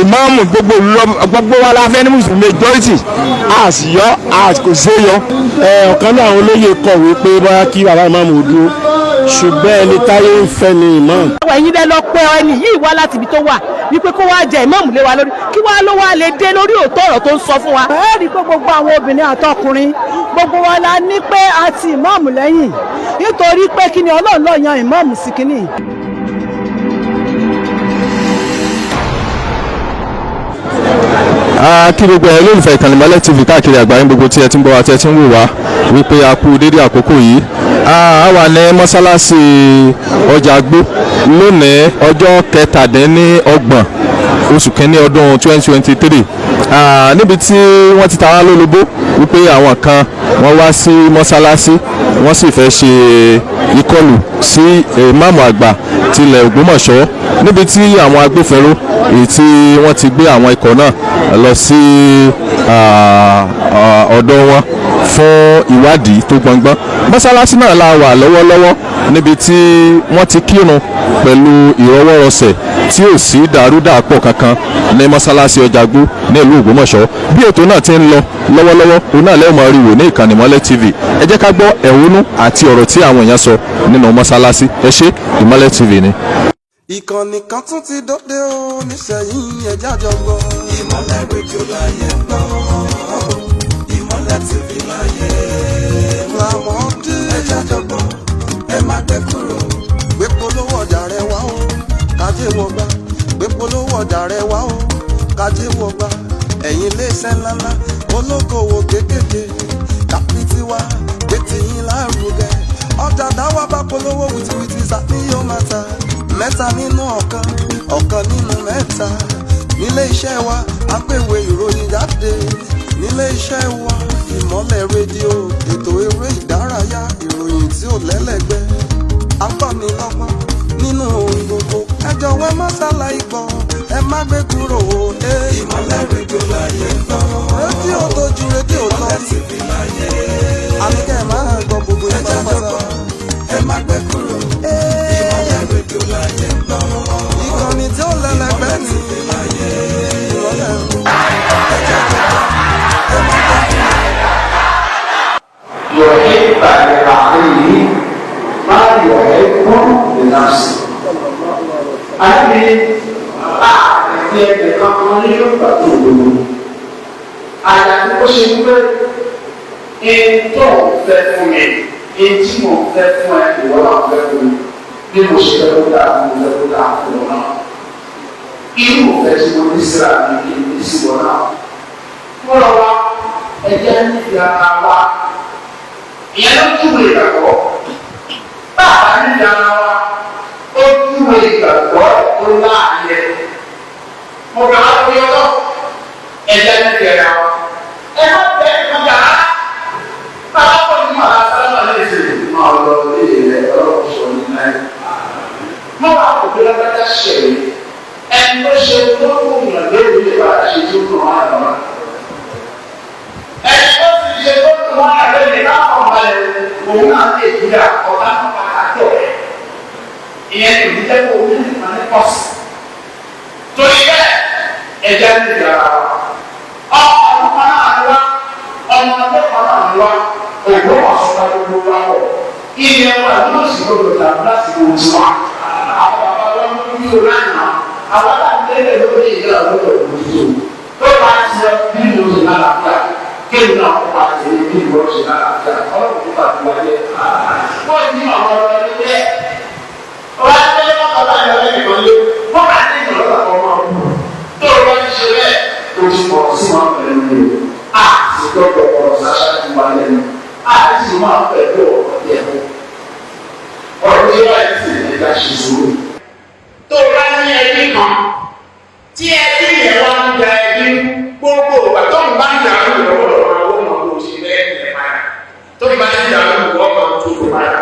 Ìmáàmù gbogbo gbogbo wa la fẹ́ ní mùsùlùmí majority, a sì yọ, a kò sí yọ. Ọ̀kan náà àwọn olóyè kọ̀wé pé bóyá kí bàbá ìmáàmù ó dúró, ṣùgbọ́n ẹni táyé ń fẹ́ ni ìmáàmù. Ẹ̀yin lẹ lọ pé ẹni yìí wá láti ibi tó wà wípé kó wá jẹ ìmáàmù lé wa lórí, kí wá ló wá lè dé lórí òótọ́ ọ̀rọ̀ tó ń sọ fún wa. Ẹ rí i pé gbogbo àwọn obìnrin àtọkùnrin, gbogbo wa la ní pé a ti ìmáàmù lẹ́yìn, nítorí pé kí ni Ọlọ́run ló yan ìmáàmù sí kínní. Kí gbogbo ẹ lólùfẹ́ ìkànnì Ìmọ́lẹ̀ TV káàkiri àgbáyé gbogbo tí ẹ ti ń gbọ́ wa, tí ẹ ti ń wò wá, wípé a kú dédé àkókò yìí. A wà ní mọ́sálásí ọjà gbó lónìí, ọjọ́ 27 oṣù kínní ọdún 2023, níbi tí wọ́n ti ta wá lólobó wípé àwọn kan wọ́n wá sí mọ́sálásí, wọ́n sì fẹ́ ṣe ìkọlù sí ìmáàmù àgbà tilẹ̀ Ògbómọ̀ṣọ́, níbi tí àwọn agbófinró èyí tí wọ́n ti gbé àwọn ikọ̀ náà lọ sí ọ̀dọ̀ wọn fún ìwádìí tó gbọngbọ́n. Mọ́sálásí náà la wà lọ́wọ́lọ́wọ́, níbi tí wọ́n ti kírun pẹ̀lú ìrọwọ́rọsẹ̀ tí ò sí dàrúdàpọ̀ kankan ní mọ́sálásí Ọjàgbó ní ìlú Ògbómọ̀ṣọ́. Bí ètò náà ti ń lọ lọ́wọ́lọ́wọ́, òun náà lẹ́wọ̀n máa rí wò ní ìkànnì Ìmọ́lẹ̀ TV. Ẹ jẹ́ ká gbọ́ ẹ̀hónú àti ọ̀rọ̀ tí àwọn èèyàn sọ nínú mọ́sálásí. Ẹ ṣé, Ìmọ́lẹ̀ TV ni. Ìkànnì kan tún ti dóde o níṣẹ́yìn, ẹ̀já jọ gbọ́. Ìmọ́lẹ̀ rédíò láyé ń gbọ́, Ìmọ́lẹ̀ TV láyé lámọ́dé. Ẹ̀já jọ gbọ́, ẹ má gbé kúrò. Gbé polówó ọjà rẹ wá o, kájé wọ gbá. Gbé polówó ọjà rẹ wá o, kájé wọ gbá. Ẹ̀yin iléeṣẹ́ ńláńlá, olókoòwò kéékèèké, kápítì wa gbé tiyín lárugẹ. Ọjà táwa bá polówó, wìtìwìtì sàní yóò máa ta. Mẹ́ta nínú ọ̀kan, ọ̀kan nínú mẹ́ta. Nílé iṣẹ́ wa, àpèwé ìròyìn jáde. Nílé iṣẹ́ wa, Ìmọ́lẹ̀ rédíò, ètò eré ìdárayá, ìròyìn tí ò lẹ́lẹ́gbẹ́, akọ́nilọ́gbọ́n nínú ohun gbogbo. Ẹ jọ̀wọ́, ẹ má ṣàlàyé gbọ́, ẹ má gbé kúrò o. Ìmọ́lẹ̀ rédíò láyé ń gbọ́, rédíò tó ju rédíò lọ. Ìmọ́lẹ̀ TV láyé, àníkẹ́ ẹ máa gbọ́ gbogbo ìpátápátá. Ẹ má gbé kúrò. Ìmọ́lẹ̀ rédíò láyé ń gbọ́, ìkànnì tí ó lẹ́lẹ́gbẹ́ ní Ìmọ́lẹ̀. Ẹ má gbé kúrò. يحب لأخيه ما يحب لنفسه. Àti àti ẹnìkan kan ní yóò gbà tó gbogbo. Àyàfi kó ṣe wípé ẹni tó ń fẹ́ fún mi, ẹni tí mo fẹ́ fún ẹ, ìwọ náà fẹ́ fún mi. Bí mo ṣe fẹ́ kó dáa fún mi, fẹ́ kó dáa fún ọ náà. Irú òfẹ́ tí mo ní síra mi kí n ní sí wọn náà. Fúnra wa, ẹ̀jẹ̀ níbi ara wa, ìyẹn ló júwe ìgbàgbọ́. Bàbá níbi ara wa, ó júwe ìgbàgbọ́ tó láàyè. Mo gbà wá lórí ọlọ́, ẹ̀jẹ̀ níbi ara wa, ẹ má bẹ́ẹ̀ ní ọjà rárá. Bàbá pọ̀ ní màá sálámà lè ṣe máa lọ ilé rẹ̀, ọlọ́run sọ ní náà. Mo wà kó bí lágbájá ṣẹlẹ̀, ẹni tó ṣe tó kù yàn lórí ilé bá ṣe tó kù wọn àná, ẹni tó ti ṣe tó kù wọn àná lè má kàn balẹ̀, òun náà lè dúdà ọ̀tá náà padà tọ̀ ẹ̀. Ìyẹn ní ìdílé kó o ní ìmọ̀ ní pọ̀sì. Torí bẹ́ẹ̀, ẹ̀jẹ̀ ní ìdára wa, ọmọ kan náà ni wá, ọmọ ọdún kan náà ni wá. Ògbó ọ̀sán gbogbo wa wọ̀ ilé wa yóò sì gbọdọ̀ dàbí láti wò tí wa. Àwọn bàbá wa ń bí o lánàá, àwọn aláǹdẹ́lẹ̀ lórí ìlú àwọn ọ̀dọ́ òkúto tó bá ti sọ bí mo ṣe lálàáfíà, kéwì náà kó pa tèmi bí ìwọ ṣe lálàáfíà. Ọlọ́run tó bá ti wáyé wọ́n ní àwọn ọ̀rọ̀ ilé ọba tẹ́lẹ̀ wọ́n kọ́ bá yọ lẹ́yìn lé wọ́n bá ní ìrọ̀lọ́ àwọn ọmọ ọkùnrin tó lọ́ ń ṣe bẹ́ẹ̀, o ti pọ̀ sí wọn pẹ̀lú mi o. A sì gbọ́dọ̀ ọ̀rọ̀ sáṣá ti wá lẹ́nu, a sì máa pẹ̀lú ọ̀rọ̀ yẹn ọ̀rọ̀ tí wọ́n ti lè ká ṣe sùúrù. Tó o bá ní ẹbí kan tí ẹbí yẹn wá ń da ẹbí, gbogbo ìgbà tó ń bá ń dàrú lọ́wọ́ àwọn ọmọ kò ṣe bẹ́ẹ̀ ní ẹ̀ padà, tó ń bá ń dàrú lọ́wọ́ máa tó tó padà.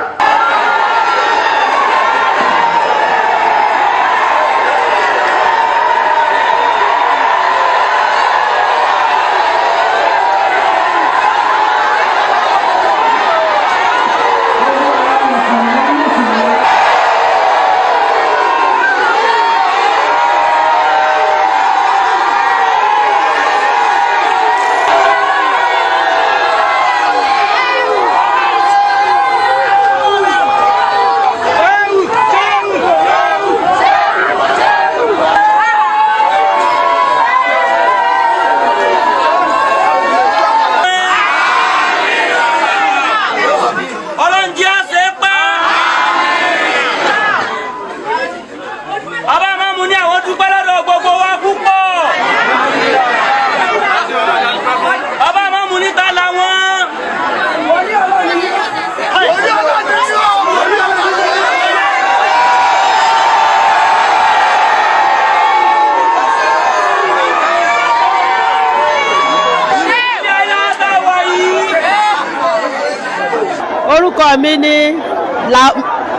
Orúkọ mi ni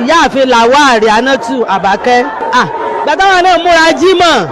Ìyáàfin Lawal Rianatu Abake. Gbàtàwọn náà múra jímọ̀,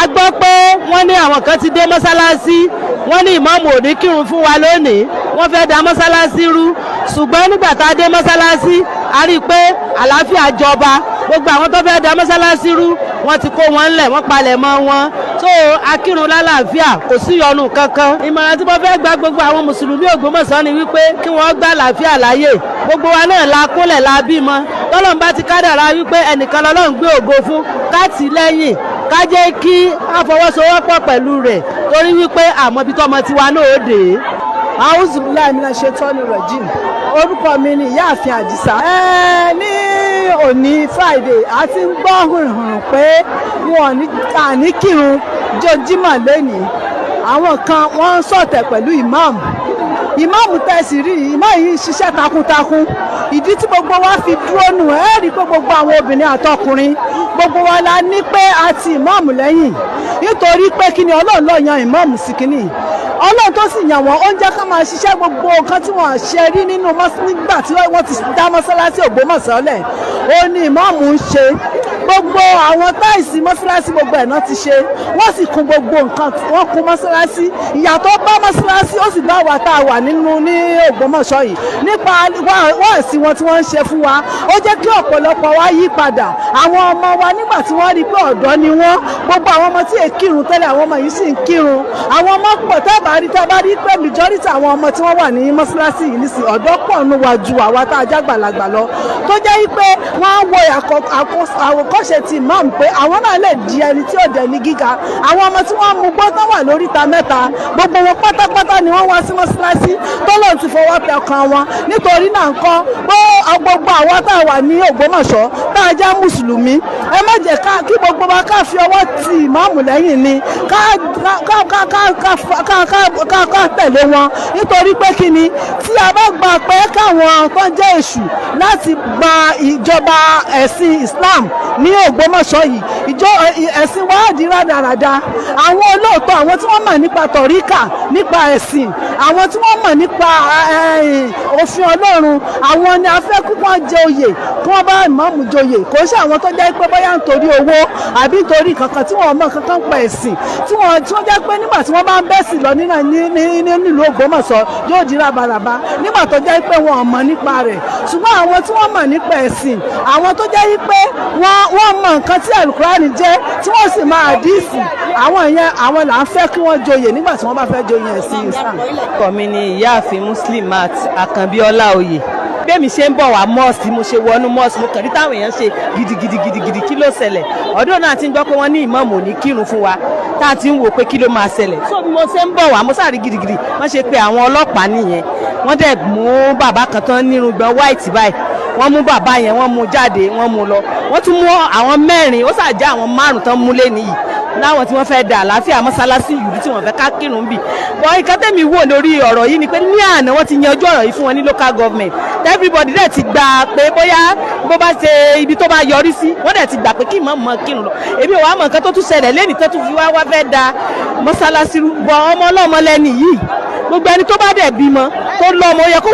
a gbọ́ pé wọ́n ní àwọn kan ti dé mọ́sálásí, wọ́n ní ìmáàmù ò ní kírun fún wa lónìí, wọ́n fẹ́ da mọ́sálásí rú. Ṣùgbọ́n nígbà tá a dé mọ́sálásí, a rí i pé àlàáfíà jọba. Gbogbo àwọn tó fẹ́ da mọ́sálásí rú, wọ́n ti kó wọn ńlẹ̀, wọ́n palẹ̀ mọ́ wọn tó akírun lálàáfíà, kò sí ìyọnu kankan. Ìmọ̀ràn tí mo fẹ́ gba gbogbo àwọn mùsùlùmí Ògbómọ̀ṣọ́ ni wípé kí wọ́n gbà àlàáfíà láàyè. Gbogbo wa náà la kúnlẹ̀ la bímọ. Tọ́lọ́run bá ti kádàrá wípé ẹnìkan lọ́lọ́run gbé ògo fún, ká tì í lẹ́yìn, ká jẹ́ kí á fọwọ́sowọ́pọ̀ pẹ̀lú rẹ̀, torí wípé àmọ́ ibi tọ́mọ tiwa náà ó dé. Auzubillahi minash shaitani rajim. Orúkọ mi ni Ìyáàfin Àdìsá. Ní òní Friday, a ti ń gbọ́ hùrùhùrù pé wọn ò ní àní kírun jojúmọ́ lẹ́nìí. Àwọn kan wọ́n ń sọ̀tẹ̀ pẹ̀lú ìmáàmù. Ìmáàmù tẹ̀sí rí, ìmáàmù yìí ń ṣiṣẹ́ takuntakun. Ìdí tí gbogbo wa fi dúró nù ẹ́ rí i pé gbogbo àwọn obìnrin àtọkùnrin, gbogbo wa la ní pé a ti ìmáàmù lẹ́yìn, nítorí pé kí ni? Ọlọ́run ló yan ìmáàmù sí kínní. Ọlọ́run tó sì yàn wọ́n, ó ń jẹ́ ká máa ṣiṣẹ́ gbogbo nǹkan tí wọ́n ṣe rí nínú nígbà tí wọ́n ti dá mọ́sálásí Ògbómọ̀ṣọ́ lẹ̀, ó ní ìmáàmù ń ṣe. Gbogbo àwọn tiles mọ́sálásí, gbogbo ẹ̀ náà ti ṣe. Wọ́n sì kùn gbogbo nǹkan, wọ́n kùn mọ́sálásí. Ìyàtọ̀ bá mọ́sálásí, ó sì bá wa tá a wà nínú ní Ògbómọ̀ṣọ́ yìí nípa wáàsí wọn tí wọ́n ń ṣe fún wa. Ó jẹ́ kí ọ̀pọ̀lọpọ̀ wa yí padà. Àwọn ọmọ wa, nígbà tí wọ́n rí pé ọ̀dọ́ ni wọ́n, gbogbo àwọn ọmọ tí èkírun tẹ́lẹ̀, àwọn ọmọ yìí sì ń kírun. Àwọn ọmọ pọ̀. Tẹ́ bá rí pé majority àwọn ọmọ tí wọ́n wà ní mọ́sálásí yìí nísìnyí, ọ̀dọ́ pọ̀ nù wá ju àwa tá a jágbàlagbà lọ, tó jẹ́ pé wọ́n á wo àwòkọ́ṣe ti imam pé àwọn náà lè di ẹni tí ò dẹ̀ ní gíga. Àwọn ọmọ tí wọ́n mú gbọ́ tán wà lóríta mẹ́ta, gbogbo wọn pátápátá ni wọ́n wá sí mọ́sálásí tọ́lọ́run ti fọwọ́ tẹ ọkàn wọn. Nítorí náà nǹkan gbogbo àwọn tá a wà ní Ògbómọ̀ṣọ́ tá a jẹ́ mùsùlùmí, ẹ má jẹ́ ká kí gbogbo wa ká fi ọwọ́ ti ìmáàmù lẹ́yìn ni, ká ká ká ká ká ká ká ká tẹ̀lé wọn. Nítorí pé kí ni? Tí a bá gbà pé káwọn tó jẹ́ èṣù láti gba ìjọba ẹ̀sìn Islam ní Ògbómọ̀ṣọ́ yìí, ìjọ ẹ̀sìn wa á di rádaràda. Àwọn olóòótọ́, àwọn tí wọ́n mọ̀ nípa tọ̀ríkà, nípa ẹ̀sìn, àwọn tí wọ́n mọ̀ nípa òfin Ọlọ́run, àwọn ni a fẹ́ kí wọ́n jẹ oyè, kí wọ́n bá ìmáàmù joyè. Kò ń ṣe àwọn tó jẹ́ pé bóyá nítorí owó àbí nítorí kankan tí wọ́n mọ̀ kankan pa ẹ̀sìn, tí wọ́n jẹ́ pé nígbà tí wọ́n bá ń bẹ́sìn lọ nínú ní nílùú Ògbómọ̀ṣọ́, yóò di rábaràba nígbà tó jẹ́ pé wọ́n mọ̀ nípa rẹ̀. Ṣùgbọ́n àwọn tí wọ́n mọ̀ nípa ẹ̀sìn, àwọn tó jẹ́ pé wọ́n mọ̀ nǹkan tí Àlùkùránì jẹ́, tí wọ́n sì máa àdíìsì, àwọn yẹn, àwọn là ń fẹ́ kí wọ́n joyè nígbà tí wọ́n bá fẹ́ joyè ẹ̀sìn Islam. Orúkọ mi ni Ìyáàfin Muslimat Àkànbí Ọláoyè. Bẹ́ẹ̀mi ṣe ń bọ̀ wá mosque, mo ṣe wọnú mosque, mo kàn rí táwọn èèyàn ṣe gidigidi gidigidi. Kí ló ṣẹlẹ̀? Ọdún náà ti ń gbọ́ pé wọ́n ní ìmáàmù ò ní kírun fún wa, tá a ti ń wò pé kí ló máa ṣẹlẹ̀. So bí mo ṣe ń bọ̀ wá, mo sáré gidigidi, wọ́n ṣe pé àwọn ọlọ́pàá nìyẹn. Wọ́n dẹ̀ mú bàbá kan tán nírùngbọ̀n white báyìí. Wọ́n mú bàbá yẹn, wọ́n mú jáde, wọ́n mú lọ. Wọ́n tún mú àwọn mẹ́rin, ó ṣàjẹ́ àwọn márùn tán mú lé nìyí láwọn tí wọ́n fẹ́ da àlàáfíà mọ́sálásí ìlú, tí wọ́n fẹ́ ká kírun bì bọ́. Nǹkan tẹ̀mí wò lórí ọ̀rọ̀ yìí ni pé ní àná, wọ́n ti yanjú ọ̀rọ̀ yìí fún wọn ní local government. Everybody dẹ̀ ti gbà pé bóyá bó bá ṣe ibi tó bá yọrí sí, wọ́n dẹ̀ ti gbà pé kí ìmáàmù máa kírun lọ. Èmi ò wá mọ̀ nǹkan tó tún ṣẹlẹ̀ lẹ́nìí tó tún fi wá fẹ́ da mọ́sálásí rú bọ́. Ọmọ ọlọ́mọ lẹ́ni yìí. Gbogbo ẹni tó bá dẹ̀ bímọ tó lọ́mọ, ó yẹ kó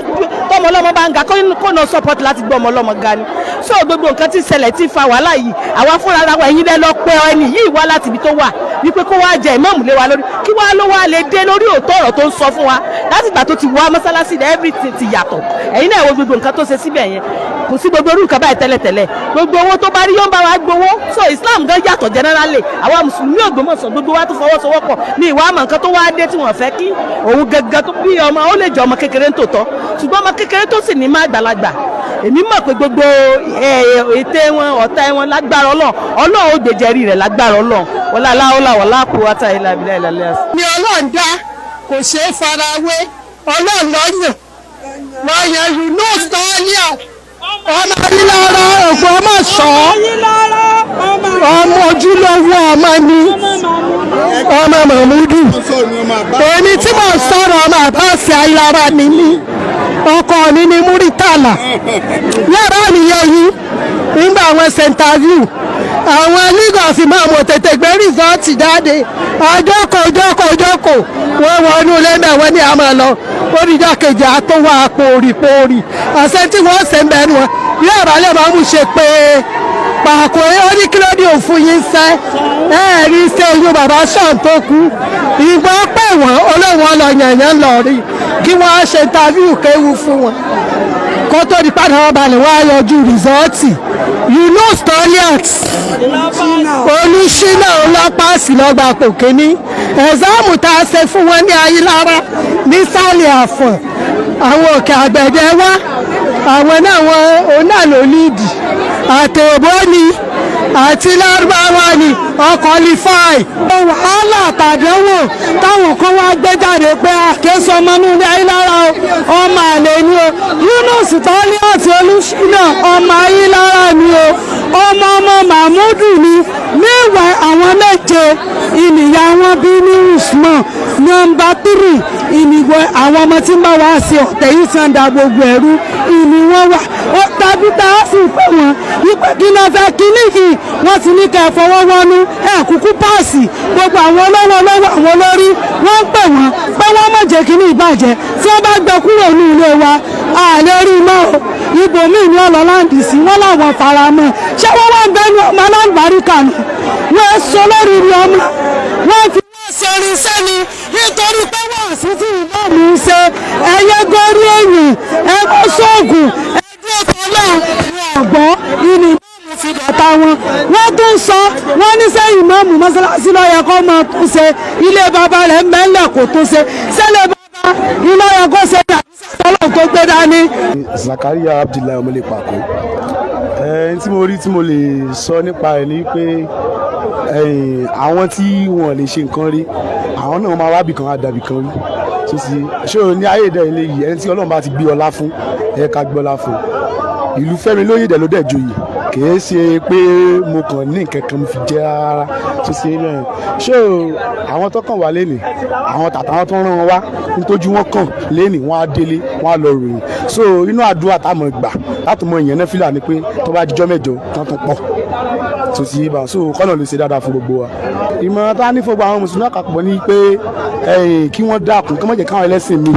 tọmọ ọlọ́mọ bá ń ga, kó náà support láti gbọ́ ọmọ ọlọ́mọ ga ni. So gbogbo nǹkan tí ṣẹlẹ̀ tí fa wàhálà yìí, àwa fúnra ara wa, ẹ̀yin lẹ́ lọ pé ẹni yìí wá láti ibi tó wà wípé kó wá jẹ ìmáàmù lé wa lórí. Kí wá ló wá lè dé lórí òótọ́ ọ̀rọ̀ tó ń sọ fún wa? Láti ìgbà tó ti wá mọ́sálásí, everything ti yàtọ̀. Ẹ̀yin náà wo gbogbo nǹkan tó ṣe síbẹ̀ yẹn. Kò sí gbogbo orú nǹkan báyìí tẹ́lẹ̀tẹ́lẹ̀. Gbogbo owó tó bá rí, yóò ń bá wa gbowó. So Islam gan yàtọ̀ generally. Àwa mùsùlùmí Ògbómọ̀ṣọ́, gbogbo wa tó fọwọ́sowọ́pọ̀ ní ìwà àmọ̀. Nǹkan tó wá dé tí wọ́n fẹ́ kí òun gangan tó bí ọmọ, ó lè jẹ́ ọmọ kékeré ń tòótọ́, ṣùgbọ́n ọmọ kékeré tó sì ní má àgbàlagbà. Èmi mọ̀ pé gbogbo ète wọn, ọ̀tá wọn, lágbára Ọlọ́run, Ọlọ́run ó gbèjẹ̀rí rẹ̀ lágbára Ọlọ́run. Wọlé aláwọlá wọlá kó wátá ilé abilá ìlàlẹ́ àṣẹ. Ni Ọlọ́run dá, kò ṣeé farawé. Ọlọ́run lọ́yàn lọ́yàn Yunus tọ́líà, ọmọ Ayílára Ògbómọ̀ṣọ́, ọmọ ojúlówó ọmọ ni, ọmọ Mahmudu. Èmi tí mo sọ̀rọ̀, ọmọ Àbáṣe Ayílára ni mí. Ọkọ mi ni Múrítàlá. Yàrá mi yẹ yí nígbà àwọn ṣe interview. Àwọn League of Imam ò tètè gbé result jáde. Ọjọ́kọ̀ ọjọ́kọ̀ ọjọ́kọ̀, wọ́n wọnú ilé mẹ́wọ́n ní àmọ́ lọ oníjọ́ kejì àtúwà pòrìpòrì àṣẹ tí wọ́n ṣe ń bẹnu wọn bí àbálẹ̀ máa mú ṣe pé pàkó. Ó ní kí ló dé òfin yín sẹ́ ẹ rí ṣe oyún bàbá sàn tó kú ìgbọ́n pè wọ́n olóhùn ọlọ́yànyàn lọ rí kí wọ́n ṣe interview kéwu fún wọn kó tó di padà wọn balẹ̀ wọ́n á yọjú result. Yunus Toliat Olùṣínà ọlọ́pàá lọ́gbà kò kíní exam tá a ṣe fún wọn ní Ayílára nísàlẹ̀ Àfọ̀n, àwọn Òkè Àgbẹ̀dẹ wá, àwọn náà wọn òun náà ló líìdì àtẹ̀bó ni àti Lárúbáwá ni ọkọ̀ qualify. Wàhálà àtàdánwò táwọn kan wá gbé jáde pé àkẹ́sọ ọmọ inú ilé Ayílára o, ọmọ àlè ni o. Yunus Toliat Olùṣínà ọmọ Ayílára ni o, ọmọ ọmọ Mahmudu ni. Meanwhile, àwọn méje ìnìyà wọn bí ní Usman, number three ìnìwọ àwọn ọmọ tí ń bá wa ṣe ọ̀tẹ̀ yìí ti ń da gbogbo ẹ̀rú ìní wọn wà ó tàbí tá a sì pé wọn wípé kí náà fẹ́ kíní yìí. Wọ́n ti ní kẹ́ ẹ fọwọ́ wọnú ẹ̀ kúkú páàsì. Gbogbo àwọn olówó olówó, àwọn olórí, wọ́n ń pè wọ́n pé wọ́n má jẹ́ kíní ìbàjẹ́. Tí wọ́n bá gbé kúrò ní ilé wa, àlè rí mọ́ o, ibòmíì ní ọlọ́láǹdì sí wọ́n láwọn faramọ́. Ṣé wọ́n wá ń bẹ́nu ọmọ aláǹbáríkà nù? Wọ́n sọ lórí ibi ọmọ wọ́n fi wọ́n ṣe irinṣẹ́ ni nítorí pé wọ́n sì tí ìmọ̀ọ́mù ń ṣe ẹyẹ gorí èèyàn ẹgbẹ́ sóògùn ẹgbẹ́ ọlọ́run wọn ọ̀gbọ́ ìní ìmọ̀ọ́mù fi dọ̀tá wọn. Wọ́n tún sọ wọ́n ní sẹ́yìn ìmọ̀ọ́mù mọ́sálásí lọ́yẹ kó máa tún ṣe, ilé bàbá rẹ̀ mẹ́lẹ̀ kò tún ṣe sẹ́lẹ̀ bàbá ilé ọ̀yẹ́ kó ṣe dàbí sọ́lọ́ tó gbé dání. Zakaria Abdullahi Ọmọlẹ́pàkó. Ẹni tí mo rí tí mo lè sọ nípa ẹ̀ ni pé àwọn tí wọ́n lè ṣe nǹkan rí, àwọn náà máa wábì kan àdàbì kan rí tó ti ṣé o ní ayé ìdẹ́ ilé yìí. Ẹni tí Ọlọ́run bá ti gbé ọlá fún, ẹ ká gbé ọlá fún. Ìlú Fẹ́mi lóye dẹ̀ ló dẹ̀ joyè, kìí ṣe pé mo kàn ní nǹkan kan mo fi jẹ́ rárá tó ṣe náà. Ṣé o àwọn tó kàn wá lénìí, àwọn tàtàwọn tó rán wọn wá nítójú wọn kàn lénìí, wọn á délé, wọn á lọ ròyìn. So inú àdúrà táwọn gbà láti mọ ìyẹn náà fìlà ni pé tó bá dijọ́ 8 tán tún pọ̀ tó ti bá so kọ́nà lè ṣe dáadáa fún gbogbo wa. Ìmọ̀ràn tá a ní fún gbogbo àwọn mùsùlùmí àpapọ̀ ni pé kí wọ́n dákun, kí wọ́n jẹ́ káwọn ẹlẹ́sìn míì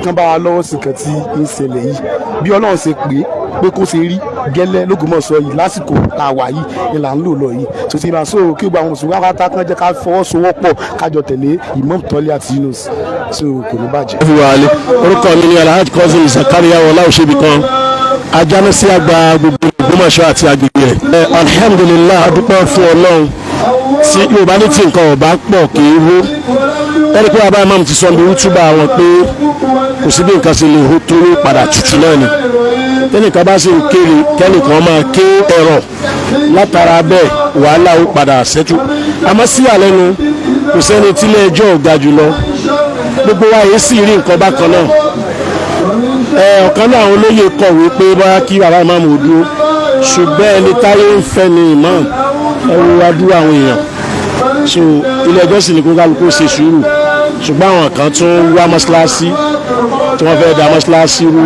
kán bá wa lọ́wọ́ sí nǹkan tí ń ṣẹlẹ̀ yìí. Bí Ọlọ́run ṣe pè é pé kó ṣe rí gẹ́lẹ́ lÓgbómọ̀ṣọ́ yìí lásìkò tá a wà yìí ni là ń lò lọ yìí tó ti bá so kí gbogbo àwọn mùsùlùmí pátá kán jẹ́ ká fọwọ́sowọ́pọ̀ kájọ tẹ̀lé Imam Toliat Yunus, so kò ní bàjẹ́. Orúkọ mi ni Alhaji Cousin Zakaria Ọlá Òṣèbìkan, ajánásí àgbà gbogbo Ògbómọ̀ṣọ́ àti agbègbè rẹ̀. Alhamdulilah, adúpẹ́ fún Ọlọ́run. Tí Yorùbá ní tí nǹkan ọ̀bá pọ̀ kì í hó. Ẹni pé bàbá imam ti sọ ní útúbà wọn pé kò sí bí nǹkan ṣe lè hó tó padà tutù náà ni. Tẹ́nìkan bá sì ń kéré, kẹ́nìkan máa ké ẹ̀rọ látara bẹ́ẹ̀, wàhálà ó padà ṣẹ́tù. Àmọ́ sí àlẹ́nu, kò sẹ́ni tílé ẹjọ́ ò ga jùlọ. Gbogbo wa yìí sì rí nǹkan bákan náà. Ọ̀kan náà àwọn olóyè kọ̀wé pé bóyá kí bàbá ìmáàmù ò dúró, ṣùgbọ́n ẹni táyé ń fẹ́ ni ìmáàmù. Ẹ wo adúrú àwọn èèyàn. So ilé ẹjọ́ sì ní kó kálukú ṣe sùúrù, ṣùgbọ́n àwọn kan tún wá mọ́ṣáláṣí tí wọ́n fẹ́ da mọ́ṣáláṣí rú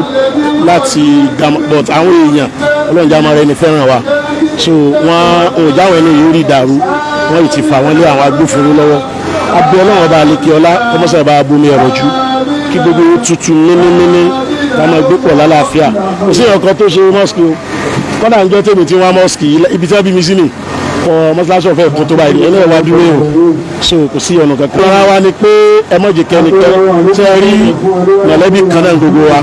láti da, but àwọn èèyàn Ọlọ́run jẹ́ àmọ́ rẹ ní fẹ́ràn wa. So wọ́n ò jáwọ́ ẹni yìí rí dàrú, wọ́n yìí ti fà wọ́n lé àwọn agbófinró lọ́wọ́. Abẹ́ Ọlọ́run ọba àlekè ọlá kọ́mọ́sá bá bomi ẹ̀rọ jù kí gbogbo tutù mímímí ká máa gbé pọ̀ lálàáfíà. Kò sí ọkàn tó ṣe mosque o. Kọ́dà ń jọ́ tèmi tí wọ́n á mosque yìí, ibi tí wọ́n bí mi sí ni kọ́ mọ́sálásí ọ̀fẹ́ kó tó báyìí ẹlẹ́yìn wá dúró o. So kò sí ọ̀nà kankan. Ara wa ni pé ẹ má jẹ́ kẹ́nikẹ́ tẹ́ rí mọ̀lẹ́bí kan náà gbogbo wa,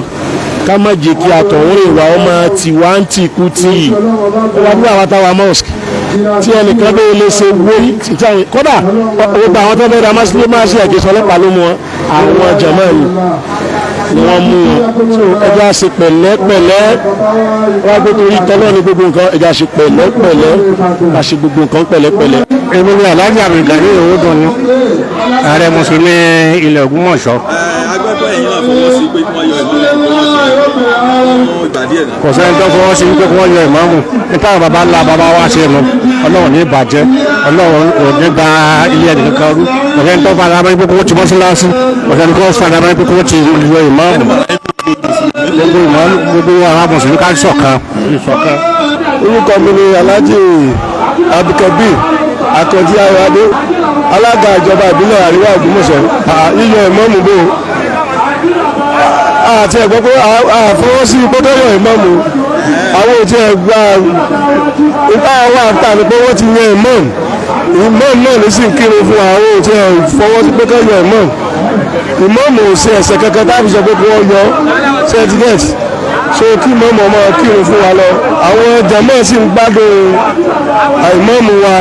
ká má jẹ́ kí àtọ̀húnrìn wa ọmọ tiwa ń tì kú tì í ó wá dúró àwọn táwa mosque tí ẹnìkan bẹ́ẹ̀ lè ṣe wórí. Kódà gbogbo àwọn tó fẹ́ ra mọ́sálásí ẹ̀kẹ́ ọlọ́pàá ló mú wọn, àwọn jàmáà yìí ni wọ́n mú wọn. So ẹjọ́ á ṣe pẹ̀lẹ́pẹ̀lẹ́. Wọ́n á gbé torí tọ́lọ́ ní gbogbo nǹkan, ẹjọ́ á ṣe pẹ̀lẹ́pẹ̀lẹ́, á ṣe gbogbo nǹkan pẹ̀lẹ́pẹ̀lẹ́. Èmi ni Alhaji Abdulgani Owódùnní, ààrẹ mùsùlùmí ilẹ̀ Ògbómọ̀ṣọ́. Agbẹ́pẹ́ ẹ̀yin náà fọwọ́ sí pé kí wọ́n yọ ìmáàmù fún ìgbà díẹ̀ náà. Kò sẹ́ni tó fọwọ́ sí pé kí wọ́n yọ ìmáàmù. Nípa àwọn baba ńlá baba wa ṣe mọ́, Ọlọ́run ní ìbàjẹ́, Ọlọ́run ò ní gba ilé ẹnì kankan rú. Kò sẹ́ni tó fara mọ́ pé kí wọ́n ti mọ́sálásí, kò sẹ́ni tó fara mọ́ pé kí wọ́n ti yọ ìmáàmù. Gbogbo ìmáàmù, gbogbo àwọn mùsùlùmí ká ṣọ̀kan. Orúkọ mi ni Alhaji Abdulkabir Akànjí Ayọ̀adé, alága ìjọba ìbílẹ̀ Àríwá Ògbómọ̀ṣọ́. Yíyọ ìmáàmù bò àti ẹ̀gbọ́n pé àfọwọ́sí gbọ́dọ̀ yọ ìmáàmù, àwọn ò tiẹ̀ gba ipá wa ta ni pé wọ́n ti yan ìmáàmù, ìmáàmù náà ló sì ń kírun fún wa. Àwọn ò tiẹ̀ fọwọ́ sí pé kọ́ yọ ìmáàmù. Ìmáàmù ò ṣe ẹ̀ṣẹ̀ kankan táàbù sọ pé kí wọ́n yọ certificate, so kí ìmáàmù ọmọ kírun fún wa lọ. Àwọn jàmáà sì ń gbádùn ìmáàmù wa.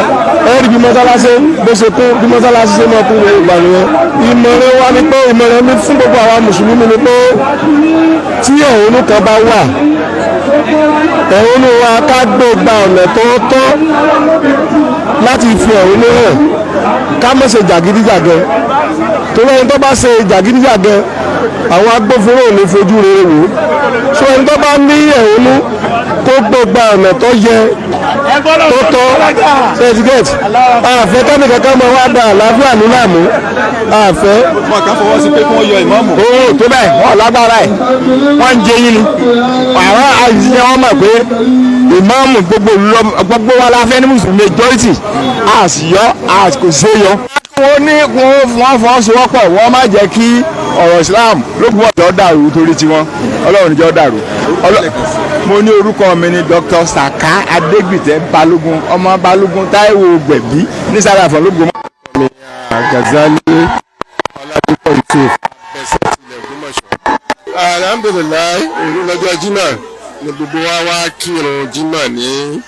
Ẹ̀rí bí mọ́sálásí bó ṣe kún, bí mọ́sálásí ṣe máa kún gbogbo ìgbà nìyẹn. Ìmọ̀ràn wa ni pé, ìmọ̀ràn mi fún gbogbo àwa mùsùlùmí ni pé tí ẹ̀hónú kan bá wà, ẹ̀hónú wa ká gbé gba ọ̀nà tó tọ́ láti fi ẹ̀hónú hàn, ká má ṣe jàgídíjàgan, torí ẹni tó bá ṣe jàgídíjàgan, àwọn agbófinró ò ní fojú rere wò. So ẹni tó bá ní ẹ̀hónú, kó gbé gba ọ̀nà tó yẹ, tó tọ́ certificate. Àfẹ́ kẹ́ni kankan máa wá da àlàáfíà ní láàmú, àfẹ́. Wọn kàn fọwọ́ sí pé kí wọ́n yọ ìmáàmù. Owó tó bẹ́ẹ̀, wọ́n lágbára ẹ̀, wọ́n ń jẹ yín ni. Àwọn àìsíṣẹ́ wọn mọ̀ pé ìmáàmù gbogbo gbogbo wa la fẹ́ ní mùsùlùmí majority, a sì yọ, a kò sí yọ. Wọ́n ní wọ́n fọwọ́sowọ́pọ̀, wọ́n má jẹ́ kí ọ̀rọ̀ Islam lókun ọ̀dọ́ dàrú torí tiwọn. Ọlọ́run níjọ́ dàrú. Mo ní orúkọ mi ni Dr. Saka Adégbìtẹ́ Balógun, ọmọ Balógun Táíwò Gbẹ̀bí ní sàràfọ̀ lógun. Gazali Ọládúpọ̀ Yusuf, abẹ́sẹ̀ tilẹ̀ Ògbómọ̀ṣọ́. Alhamdulillahi, òru lọ́jọ́ jimá ni gbogbo wa wá kírun jimá ní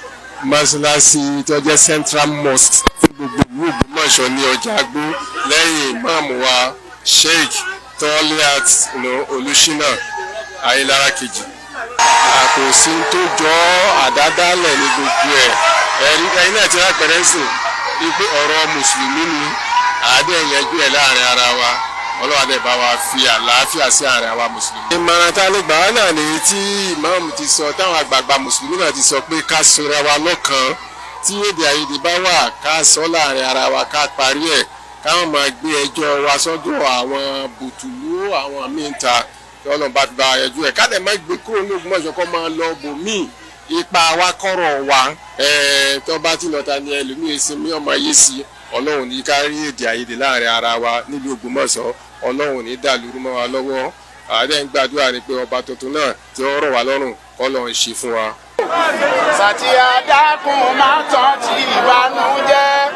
mọ́ṣáláṣí tó jẹ́ Central Mosque fún gbogbo ìlú Ògbómọ̀ṣọ́ ní ọjà Agbó, lẹ́yìn ìmáàmù wa Sheikh Toliat Olùṣínà Ayélára kejì. Kò sí tó jọ àdádálẹ̀ ní gbogbo ẹ̀. Ẹ̀yin náà ti rápẹ̀rẹ́ sìn wípé ọ̀rọ̀ mùsùlùmí ni àádé ìyẹnjú ẹ̀ láàrin ara wa. Ọlọ́wà dẹ̀ bá wa fi àlàáfíà sí àárín àwa mùsùlùmí. Ìmọ̀ràn tá a lè gbà wá náà ni tí ìmáàmù ti sọ, táwọn àgbààgbà mùsùlùmí náà ti sọ pé ká sora wa lọ́kàn. Tí èdè àìyedè bá wà, ká sọ láàrin ara wa, ká parí ẹ̀, káwọn máa gbé ẹjọ́ wa sọ́dọ̀ àwọn bùtùlù àwọn míín ta tí Ọlọ́run bá fi bá yanjú ẹ̀. Ká dẹ̀ má gbé kúrò ní Ògbómọ̀ṣọ́, kó máa lọ bòmíì. Ipa wa kọ́rọ̀ wa tó bá ti lọ́ta ni ẹlòmíì sinmi ọmọ yé sí. Ọlọ́run ní ká rí èdè àìyedè láàrin ara wa nílùú Ògbómọ̀ṣọ́. Ọlọ́run ní dàlúrú mọ́ wa lọ́wọ́. Àdé ń gbàdúrà ni pé ọba tuntun náà tí ó rọ̀ wá lọ́rùn k'Ọlọ́run ṣe fún wa. Sàtì àdákùn máa tán ti ìbànújẹ́.